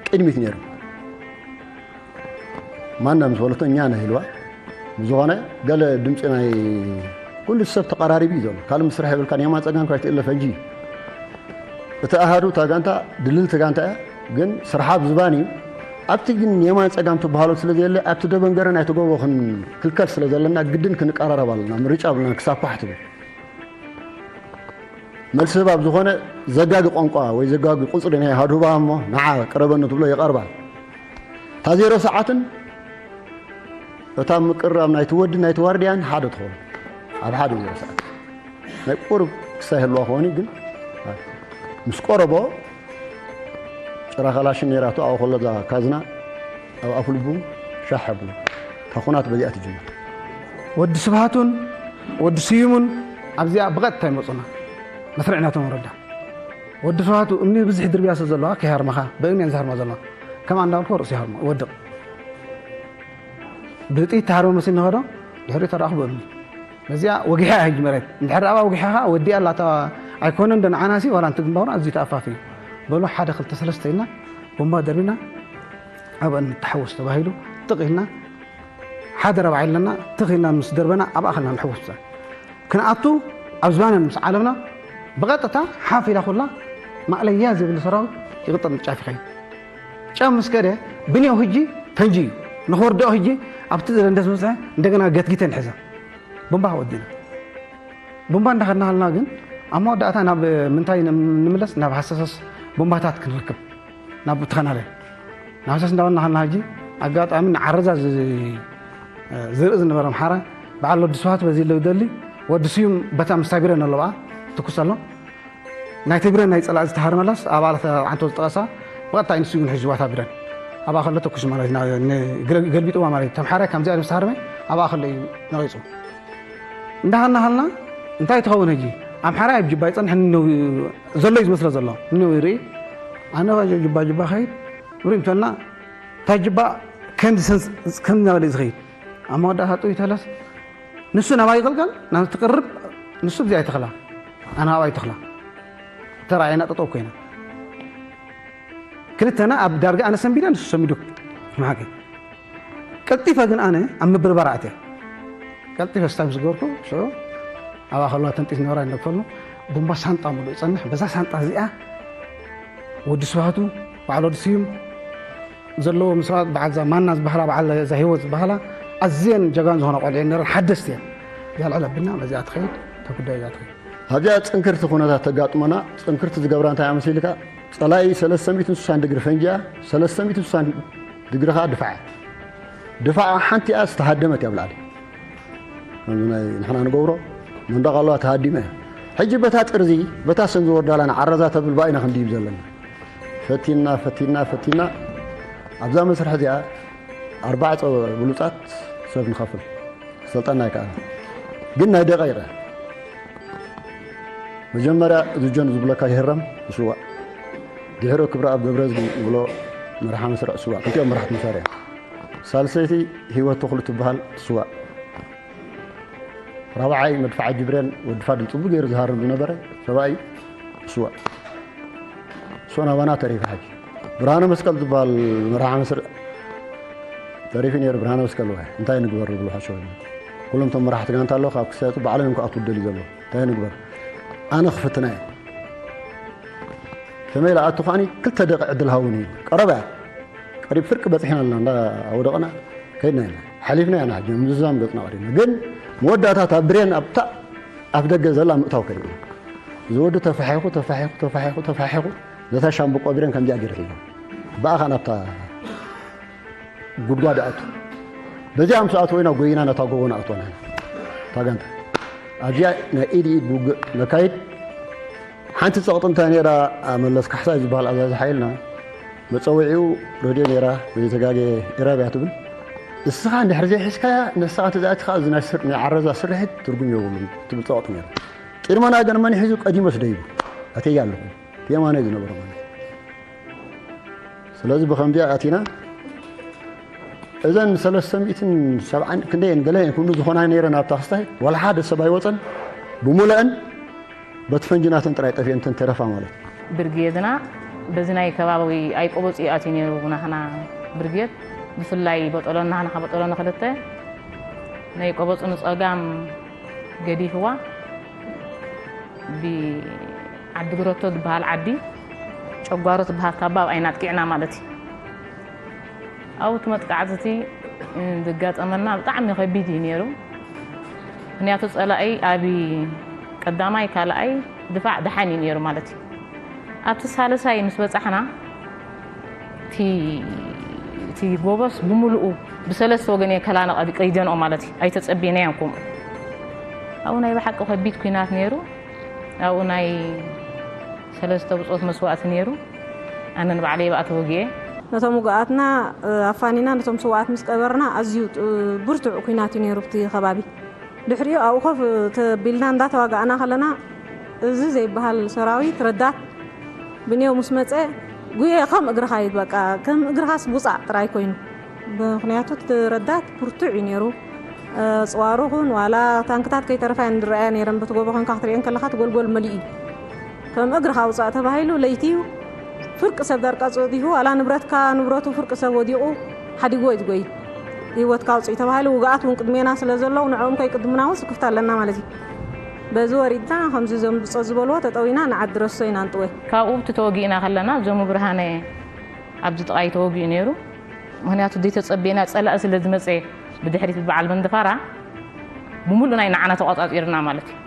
ቅድሚት ነይሩ። ማና ምስ በለቶ እኛ ነህ ኢልዋ። ብዝኾነ ገለ ድምፂ ናይ ኩሉ ሰብ ተቐራሪቡ እዩ ዘሎ። ካልእ ምስራሕ የብልካን፣ የማን ፀጋም ካብ ትእለ ፈንጂ እዩ። እቲ ኣሃዱ እታ ጋንታ ድልልቲ ጋንታ እያ፣ ግን ስርሓ ብዝባን እዩ። ኣብቲ ግን የማን ፀጋም ትበሃሎ ስለ ዘየለ ኣብቲ ደበንገረ ናይቲ ጎቦ ክንክልከል ስለ ዘለና ግድን ክንቀራረብ ኣለና። ምርጫ ብልና ክሳብ ኳሕ ትብል መልሲ ህባብ ዝኾነ ዘጋጊ ቋንቋ ወይ ዘጋጊ ቁፅሪ ናይ ሃዱባ እሞ ንዓ ቅረበኒ ትብሎ ይቐርባ። እታ ዜሮ ሰዓትን እታ ምቅርራብ ናይቲ ወዲ ናይቲ ዋርድያን ሓደ ትኸውን ኣብ ሓደ ዜሮ ሰዓት ናይ ቁሩብ ክሳይ ህልዋ ክኾን እዩ፣ ግን ምስ ቆረቦ ጭራ ካላሽን ነይራቶ ኣብኡ ከሎ እዛ ካዝና ኣብ ኣፍልቡ ሻሕ ኣብሉ እታ ኩናት በዚኣ ትጅምር። ወዲ ስብሃቱን ወዲ ስዩሙን ኣብዚኣ ብቐጥታ ይመፁና መስርዕ ናቶም ወረዳ። ወዲ ስብሃቱ እምኒ ብዝሒ ድርብያ ስለ ዘለዋ ከይሃርመኻ ብእምኒ እየን ዝሃርማ ዘለዋ። ከምኣ እንዳበልኩ ርእሱ ይሃርሞ ይወድቕ። ብጥይት ተሃርመ መሲል ንኸዶ ድሕሪ ተረኣኹ ብእምኒ። በዚኣ ወጊሐ እያ ሕጂ መሬት። እንድሕር ደኣ ወጊሐ ኸዓ ወዲኣ ኣላ። እታ ኣይኮነን ዶ ንዓናሲ ዋላ እንተ ግንባሩ ኣዝዩ ተኣፋፊ እዩ። በሉ ሓደ ክልተ ሰለስተ ኢልና ቦምባ ደርቢና ኣብ እምኒ ተሓወስ ተባሂሉ ትኽ ኢልና ሓደ ረብዓ ኢልና ትኽ ኢልና ምስ ደርበና ኣብ ኣኸልና ንሕወስ ብዛ። ክንኣቱ ኣብ ዝባነን ምስ ዓለምና ብቐጥታ ሓፍ ኢላ ኩላ ማእለያ ዘይብሉ ሰራዊት ይቕጥር ጫፍ ይኸይድ። ጫፍ ምስ ከደ ብኔው ህጂ ፈንጂ እዩ። ንኽወርድኦ ህጂ ኣብቲ ዘለ እንደ ዝበፅሐ እንደገና ገትጊተ ንሕዛ። ቡምባ ወዲና። ቡምባ እንዳኸድና ሃልና ግን ኣብ መወዳእታ ናብ ምንታይ ንም-፣ ንምለስ ናብ ሃሰሰስ ቡምባታት ክንረክብ ናብ ተኸናለ። ናብ ሃሰስ እንዳበልና ሃልና ህጂ ኣጋጣሚ ንዓረዛ ዝ-፣ ዝርኢ ዝነበረ ኣምሓራ በዓል ወዲ ስብሃት በዚ ለው ደሊ ወዲ ስዩም በታ ምስታ ቢረን ኣለዋ ትኩስ ኣሎ። ናይ ትግረ ናይ ጸላእ ዝተሃርመላስ ኣብ ኣባላት ዓንቶ ዝጠቐሳ ብቐጥታ ኢንስቲትዩት ሒዝዋ እታ ብረን። ኣብኣ ከሎ ተኩሱ ማለት እዩ። ና-፣ ን-፣ ግረ-፣ ገልቢጥዋ ማለት እዩ። ተምሓራይ ከምዚኣ ምስ ተሃርመ ኣብኣ ከሎ እዩ ነቒጹ። እንዳሃልና ሃልና እንታይ ትኸውን ሕጂ? ኣምሓራይ ኣብ ጅባ ይጸንሕ ንነው-፣ ዘሎ እዩ ዝመስሎ ዘሎ። ንነው ይርኢ። ኣነ ከ ጅባ ጅባ ኸይድ። ብሪም ተልና እታ ጅባ ከምዚ ሰንስ-፣ ከምዚ እናበለ እዩ ዝኸይድ። ኣብ መወዳእታ ጥው ይተለስ። ንሱ ናባይ ይቕልቀል፣ ናብ ትቕርብ፣ ንሱ ብዚኣ ይተኽላ። ኣነ ኣብኣ ይተኽላ። ተራእየና ጠጠው ኮይና። ክልተና ኣብ ዳርጋ ኣነ ሰንቢደ፣ ንሱ ሰንቢዱ። ማዕገ። ቀልጢፈ ግን ኣነ ኣብ ምብርባር ኣትየ። ቀልጢፈ ስታብ ዝገበርኩ፣ ሽዑ ኣብኣ ከለዋ ተንጢት ነበራ ይነፈሉ። ቡምባ ሳንጣ ሙሉእ ይጸንሕ። በዛ ሳንጣ እዚኣ ወዲ ስብሃቱ፣ በዓል ወዲ ስዩም ዘለዎም ሰባት፣ በዓል እዛ ማና ዝበሃላ፣ በዓል እዛ ህይወት ዝበሃላ፣ ኣዝየን ጀጋኑ ዝኾና ቆልዑ እየን ነይረን፣ ሓደስቲ እየን። እዛ ልዕል ኣቢልና በዚኣ ትኸይድ፣ ተጉዳይ እያ ትኸይድ። ኣብዚኣ ጽንክርቲ ኩነታት ተጋጥሞና፣ ጽንክርቲ ዝገብራ እንታይ እያ መሲልካ? ጸላኢ ሰለስተ ሚእትን ስሳን ድግሪ ፈንጂ እያ፣ ሰለስተ ሚእትን ስሳን ድግሪ ኸኣ ድፋዕ እያ። ድፋዕ ሓንቲ እያ ዝተሃደመት እያ ኣብ ላዕሊ። ከምዚ ናይ ንሕና ንገብሮ መንደቕ ኣለዋ ተሃዲመ እያ። ሕጂ በታ ጥርዚ፣ በታ ሰን ዝወርዳላ ንዓረዛ ተብል ባይና ክንድይብ ዘለና። ፈቲና፣ ፈቲና፣ ፈቲና ኣብዛ መስርሕ እዚኣ ኣርባዕተ ብሉጻት ሰብ ንኸፍል። ሰልጠና ኣይከኣለን። ግን ናይ ደቂቕ መጀመርያ ዝጆን ዝብለካ ይህረም፣ ይስዋእ። ድሕሪኡ ክብረኣብ ገብረዝጊ ዝብሎ መርሓ መስርዕ ይስዋእ። ክልቲኦም መራሕቲ መሳርያ። ሳልሰይቲ ህይወት ተኽሉ ትበሃል ትስዋእ። ራብዓይ መድፍዓ ጅብሬል ወዲ ፋድል ጽቡቕ ገይሩ ዝሃርም ዝነበረ ሰብኣይ ይስዋእ። እሱ ናባና ተሪፉ። ሕጂ ብርሃነ መስቀል ዝበሃል መርሓ መስርዕ ተሪፉ ነይሩ። ብርሃነ መስቀል ወይ እንታይ ንግበር ዝብሉ ሓሸው። ኩሎም እቶም መራሕቲ ጋንታ ኣለዉ፣ ካብ ክሳየጡ ባዕሎም እዮም ክኣትዉ ደልዩ ዘለዉ። እንታይ ንግበር? ኣነ ክፍትና እየ። ከመይ ኢለ ኣቱ ኸዓኒ ክልተ ደቂ ዕድል ሃቡኒ እዩ። ቀረባ እያ። ቀሪብ ፍርቂ በጺሕና ኣለና፣ እንዳ ኣወደቕና ከይድና ኢና። ሓሊፍና ኢና ሕጂ፣ ምዝዛም ገጽና ቀሪብና። ግን መወዳእታ እታ ብሬን ኣብታ ኣፍ ደገ ዘላ ምእታው ከሪብና። እዚ ወዲ ተፋሒኹ፣ ተፋሒኹ፣ ተፋሒኹ፣ ተፋሒኹ፣ ነታ ሻምብቆ ብሬን ከምዚኣ ገይሩ ሒዝዋ። ብኣኻ ናብታ ጉድጓድ ኣቱ። በዚኣ ምስ ኣተወ ኢና ጎይና ነታ ጎቦ ንኣትዋ ንሕና። እታ ጋንታ። ኣብዚኣ ናይ ኢድ ኢድ ውግእ ነካይድ። ሓንቲ ጸቕጢ እንታይ ነይራ፣ መለስ ካሕሳይ ዝበሃል ኣዛዚ ሓይልና መጸውዒኡ ረድዮ ነይራ፣ ዘይተጋገየ ኢራብ እያ ትብል። እስኻ እንድሕር ዘይሒዝካያ፣ ንስኻ ተዘኣቲኻ እዚ ናይ ስር-፣ ናይ ዓረዛ ስርሒት ትርጉም የብሉን ትብል ጸቕጢ ነይራ። ጢርመና ግን መን ሒዙ ቀዲመ ስደይቡ ኣተያ ኣለኹ። የማነ ዝነበረ ማለት። ስለዚ ብኸምዚኣ ኣቲና እዘን ሰለስተ ሚእትን ሰብዓን ክንደየን ገለ እየን ኩሉ ዝኾና ነይረን ኣብታ ክስታይ ዋላ ሓደ ሰብ ኣይወፀን። ብምሉአን በቲ ፈንጂ ናተን ጥራይ ጠፊአን እንተን ተረፋ ማለት። ብርጌድና በዚ ናይ ከባቢ ኣይቆበፂ ኣትዩ ነይሩ። ናህና ብርጌድ ብፍላይ በጠሎን ናህና በጠሎን ክልተ ናይ ቆበፁ ንፀጋም ገዲፍዋ ብዓዲ ግረቶ ዝበሃል ዓዲ ጨጓሮ ትበሃል ካባ ኣብኣይና ኣጥቂዕና ማለት እዩ። ኣብኡ እቲ መጥቃዕቲ እቲ ዝጋጠመና ብጣዕሚ ከቢድ እዩ ነይሩ። ምኽንያቱ ጸላኢ ኣብ ቀዳማይ ካልኣይ ድፋዕ ደሓን እዩ ነይሩ ማለት እዩ። ኣብቲ ሳልሳይ ምስ በጻሕና እቲ፣ እቲ ጎቦስ ብምሉኡ ብሰለስተ ወገን እየ ከላነ ቀዲ-፣ ቀይደንኦ ማለት እዩ። ኣይተጸብየናዮን ከምኡ። ኣብኡ ናይ ብሓቂ ከቢድ ኲናት ነይሩ። ኣብኡ ናይ ሰለስተ ብጾት መስዋእቲ ነይሩ። ኣነ ንባዕለይ ብኣ ተወጊኤ። ነቶም ውጉኣትና፣ እ፣ ኣፋኒና ነቶም ስውኣት ምስ ቀበርና ኣዝዩ፣ እ፣ ብርቱዕ ኲናት እዩ ነይሩ ኣብቲ ከባቢ። ድሕሪኡ ኣብኡ ኮፍ ተቢልና እንዳተዋጋእና ከለና፣ እዚ ዘይበሃል ሰራዊት ረዳት ብኔው ምስ መጸ፣ ጉየ ከም እግርኻ እዩ፣ በቃ፣ ከም እግርኻስ ውጻእ ጥራይ ኮይኑ። ምኽንያቱ እቲ ረዳት ብርቱዕ እዩ ነይሩ። ኣፅዋሩ ኹን ዋላ ታንክታት ከይተረፋ እየን ዝረኣያ ነይረን። በቲ ጎቦ ኮንካ ክትሪኤን ከለኻ እቲ ጎልጎል መሊኡ እዩ። ከም እግርኻ ውፃእ ተባሂሉ ለይቲ እዩ። ፍርቂ ሰብ ዳርቃ ፀዲፉ ዋላ ንብረትካ ንብረቱ ፍርቂ ሰብ ወዲቑ ሓዲግዎ እዩ ዝጎይ። ህይወትካ ውፅእ ተባሂሉ ውግኣት እውን ቅድሜና ስለ ዘለዉ ንዕኦም ከይቅድሙና እውን ስክፍታ ኣለና ማለት እዩ። በዚ ወሪድና ከምዚ ዘምብፆ ዝበልዎ ተጠዊና ንዓዲ ረሶ ኢና ንጥወ። ካብኡ ብቲ ተወጊእና ከለና ዞሙ ብርሃነ ኣብዚ ጥቓይ ተወጊኡ ነይሩ። ምኽንያቱ ዘይተጸበየና ጸላኢ ስለ ዝመጸ ብድሕሪት በዓል መንደፋራ ብምሉእ ናይ ንዓና ተቋጻጺርና ማለት እዩ።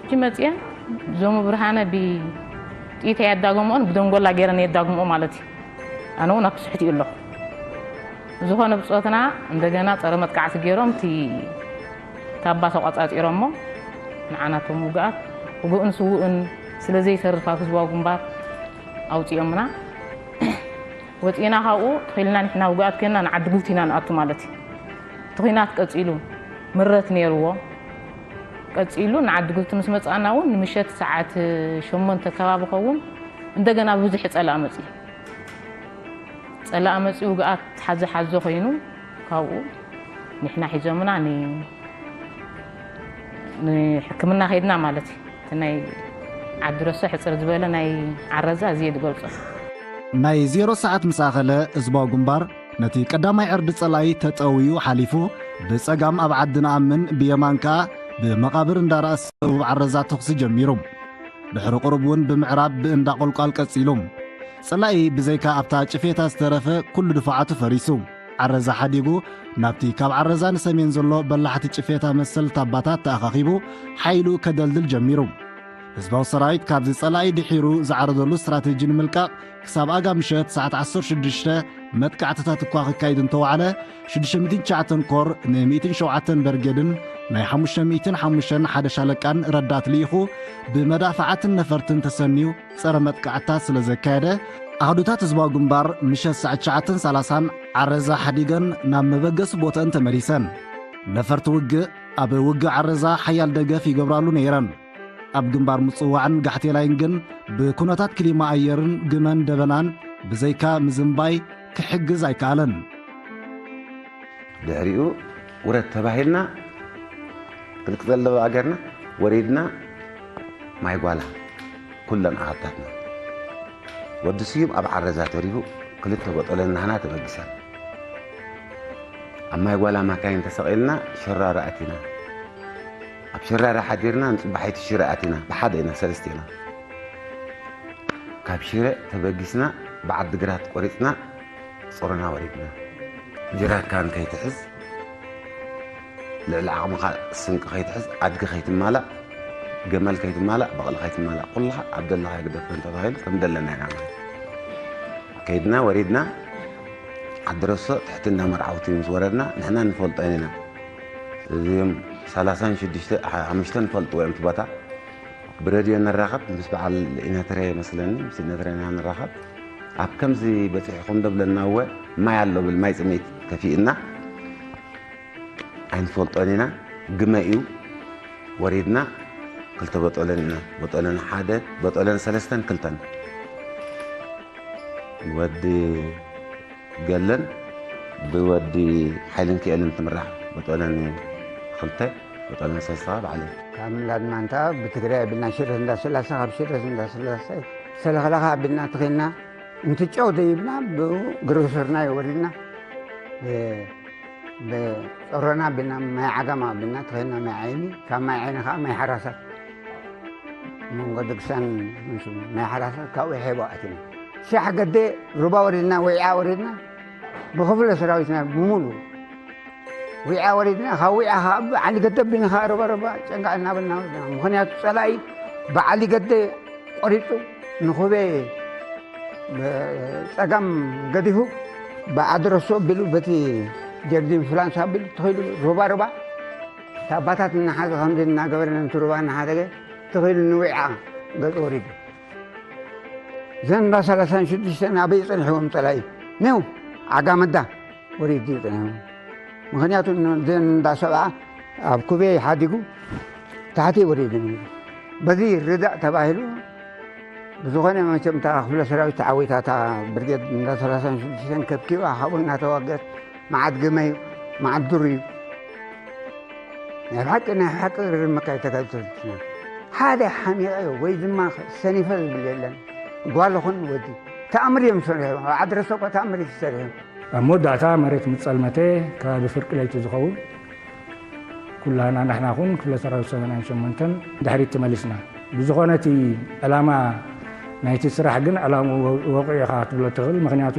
እቺ መጽየን ዞሙ ብርሃነ ብጥይት ኣየዳገምኦን ብደንጎላ ገይረን የዳግምኦ ማለት እዩ። ኣነ እውን ኣብ ስሕቲ ኣለኹ። ዝኾነ ብጾትና እንደገና ጸረ መጥቃዕቲ ገይሮም እቲ ታባ ተቋጻጺሮሞ ንዓናቶም ውግኣት ውግእን ስውእን ስለ ዘይተርፍ ኣብ ህዝባዊ ግንባር ኣውጺኦምና። ወፂና ካብኡ ተኺልና ንሕና ውግኣት ኮይና ንዓዲ ጉልት ኢና ንኣቱ ማለት እዩ። እቲ ኲናት ቀፂሉ ምረት ነይርዎ። ቀፂሉ ንዓዲ ጉልት ምስ መፃና እውን ንምሸት ሰዓት ሸሞንተ ከባቢ ኸውን እንደገና ብዙሕ ፀላእ መፅኡ። ፀላእ መፅኡ ውግኣት ሓዘ ሓዞ ኮይኑ ካብኡ ንሕና ሒዞምና ን- ንሕክምና ከይድና ማለት እዩ። እቲ ናይ ዓዲ ረሶ ሕፅር ዝበለ ናይ ዓረዛ እዚ እየ ዝገልፆ። ናይ ዜሮ ሰዓት ምስ ኣኸለ ህዝባዊ ግንባር ነቲ ቀዳማይ ዕርዲ ጸላኢ ተጠውዩ ሓሊፉ ብጸጋም ኣብ ዓዲ ንኣምን ብየማን ከኣ ብመቓብር እንዳረኣስ ደቡብ ዓረዛ ተኹሲ ጀሚሩ። ድሕሪ ቁሩብ እውን ብምዕራብ ብእንዳ ቆልቋል ቀጺሉ። ጸላኢ ብዘይካ ኣብታ ጭፌታ ዝተረፈ ኩሉ ድፋዓቱ ፈሪሱ። ዓረዛ ሓዲጉ ናብቲ ካብ ዓረዛ ንሰሜን ዘሎ በላሕቲ ጭፌታ መሰል ታባታት ተኣኻኺቡ ሓይሉ ከደልድል ጀሚሩ። ህዝባዊ ሰራዊት ካብዚ ጸላኢ ድሒሩ ዝዓረደሉ ስትራቴጂ ንምልቃቕ ክሳብ ኣጋ ምሸት ሰዓት ዓሰርተ ሽዱሽተ መጥቃዕትታት እኳ ክካይድ እንተወዓለ ሽዱሽተ ሚእትን ትሽዓተን ኮር ን ሚእትን ሸውዓተን በርጌድን ናይ ሓሙሽተ ሚእትን ሓሙሽተን ሓደ ሻለቃን ረዳት ልኢኹ ብመዳፍዓትን ነፈርትን ተሰንዩ ጸረ መጥቃዕትታት ስለ ዘካየደ ኣህዱታት ህዝባዊ ግንባር ምሸት ሰዓት ትሽዓተን ሰላሳን ዓረዛ ሓዲገን ናብ መበገሲ ቦተን ተመሊሰን። ነፈርቲ ውግእ ኣብ ውግእ ዓረዛ ሓያል ደገፍ ይገብራሉ ነይረን። ኣብ ግንባር ምጽዋዕን ጋሕቴላይን ግን ብኩነታት ክሊማ ኣየርን ግመን ደበናን ብዘይካ ምዝንባይ ክሕግዝ ኣይከኣለን። ድሕሪኡ ውረድ ተባሂልና ክንቅ ዘለባ ኣገርና ወሪድና ማይ ጓላ ኩለን ኣሃብታትና ወዲ ስዩም ኣብ ዓረዛ ተሪፉ ክልተ በጦለን ናህና ተበጊሰን ኣብ ማይ ጓላ ማካይን ተሰቒልና ሽራራ ኣቲና ኣብ ሽራራ ሓዲርና ንጽባሒቲ ሽረ ኣቲና ብሓደ ኢና ሰለስተ ኢና ካብ ሽረ ተበጊስና ብዓዲ ግራት ቆሪጽና ጾሮና ወሪድና ጅራካን ከይትሕዝ ልዕሊ ዓቕምኻ ስንቂ ከይትሕዝ ኣድጊ ከይትማላእ ገመል ከይትማላእ በቕሊ ከይትማላእ ኩልኻ ኣብ ደለኻ ግደፍ እንተባሂሉ ከም ደለና ኢና ማለት ከይድና ወሪድና ዓዲ ረሶ ትሕቲ እንዳ መርዓውቲ ምስ ወረድና ንሕና ንፈልጦ ኢና እዚኦም ሰላሳን ሽዱሽተ ሓሙሽተ ንፈልጥዎ እዮም እቲ ቦታ ብረድዮ ንራኸብ ምስ በዓል ኢነትረ መስለኒ ምስ ኢነትረ ኢና ንራኸብ ኣብ ከምዚ በፂሕኹም ዶ ብለና እወ ማይ ኣሎ ብል ማይ ፅሜት ከፊእና ኣይንፈልጦን ኢና ግመ እዩ ወሪድና ክልተ በጦለን ኢና በጦለን ሓደ በጦለን ሰለስተን ክልተን ወዲ ገለን ብወዲ ሓይልን ክእልን ትምራሕ በጦለን ክልተ በጦለን ሰለስተ ባዕለ ካብ ምላድ ማንታ ብትግራይ ኣቢልና ሽረት እንዳስላሴ ካብ ሽረት እንዳስላሴ ሰለኽለኻ ኣቢልና ትኺልና እንትጨው ደይብና ብኡ ግሮሰርና የወሪድና ብፀሮና ኣቢልና ማይ ዓጋማ ኣቢልና ትኺልና ማይ ዓይኒ ካብ ማይ ዓይኒ ከዓ ማይ ሓራሳት መንጎ ድግሳን ናይ ሓራሳት ካብኡ ሔቦ ኣቲና ሻሕ ገዴ ሩባ ወሪድና ወይዓ ወሪድና ብክፍለ ሰራዊትና ብምሉ ዊዓ ወሪድና ካብ ዊዓ ከዓ ብዓሊ ገደብ ቢና ከዓ ሩባ ሩባ ጨንጋዕ እናበልና ወሪድና ምክንያቱ ፀላኢ ብዓሊ ገደ ቆሪፁ ንኩቤ ፀጋም ገዲፉ ብዓዲ ረሶ ኣቢሉ በቲ ጀርዲን ፍላንስ ኣቢሉ ተኺሉ ሩባ ሩባ እቲ ኣባታት እናሓዘ ከምዚ እናገበረ ነቲ ሩባ እናሓደገ ተኺሉ ንዊዓ ገፁ ወሪዱ ዘንዳ ሰላሳን ሽዱሽተን ኣበይ ፀኒሕዎም ፀላኢ ኔው ዓጋመዳ ወሪዱ እዩ ፀኒሑ ምክንያቱ ዘንዳ ሰብዓ ኣብ ኩቤ ሓዲጉ ታሕቲ ወሪዱ ነይሩ በዚ ርዳእ ተባሂሉ ብዝኾነ መቸም እታ ክፍለ ሰራዊት ተዓዊታ፣ እታ ብርጌድ እንዳ ሰላሳን ሽዱሽተን ከብኪባ፣ ካብኡ እናተዋገት፣ መዓት ግመ እዩ፣ መዓት ዱር እዩ። ናይ ብሓቂ፣ ናይ ብሓቂ ርምካይ ተጋድልቲ። ሓደ ሓሚቐ ወይ ድማ ሰኒፈ ዝብል የለን። ጓል ኹን ወዲ ተኣምር እዮም ዝሰርሑ። ኣብ ዓድረሰ እኳ ተኣምር እዩ ዝሰርሑ። ኣብ መወዳእታ መሬት ምስ ጸልመተ፣ ከባቢ ፍርቂ ለይቲ ዝኸውን፣ ኩላና ንሕና ኹን ክፍለ ሰራዊት ሰማንያን ሸሞንተን ድሕሪት ተመሊስና። ብዝኾነ እቲ ዕላማ ናይቲ ስራሕ ግን ዕላማ ወ-፣ ወቂዑ ኢኻ ክትብሎ ትኽእል። ምኽንያቱ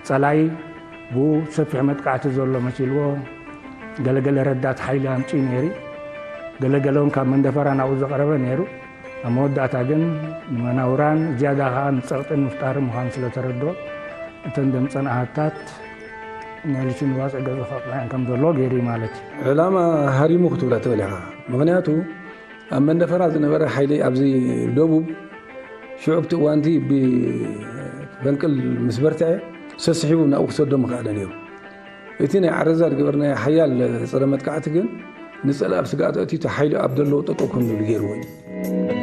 ጸላኢ ብኡ ሰፊሕ መጥቃዕቲ ዘሎ መሲልዎ፣ ገለገለ ረዳት ሓይሊ ኣምጺኡ ነይሩ፣ ገለገለ እውን ካብ መንደፈራ ናብኡ ዝቐረበ ነይሩ። ኣብ መወዳእታ ግን ንመናውራን ዝያዳ ኸዓ ንጸቕጥን ምፍጣርን ምዃኑ ስለ ተረድኦ፣ እተን ደምጸን ኣሃታት መሊሱ ንባጽዕ ገጹ ከቕንዐን ከም ዘሎ ገይሩ እዩ ማለት እዩ። ዕላማ ሃሪሙ ክትብላ ትኽእል ኢኻ። ምኽንያቱ ኣብ መንደፈራ ዝነበረ ሓይሊ ኣብዚ ደቡብ ሽዑ ኣብቲ እዋንቲ ብፈንቅል ምስ በርትዐ ሰስሒቡ ናብኡ ክሰዶ ምኽኣለ ነይሩ። እቲ ናይ ዓረዛ ዝገበርናዮ ሓያል ጸረ መጥቃዕቲ ግን ንጸላኢ ኣብ ስግኣት ኣእትዩ እቲ ሓይሊ ኣብ ዘለዎ ጠጠው ከም ዝብል ገይርዎ እዩ።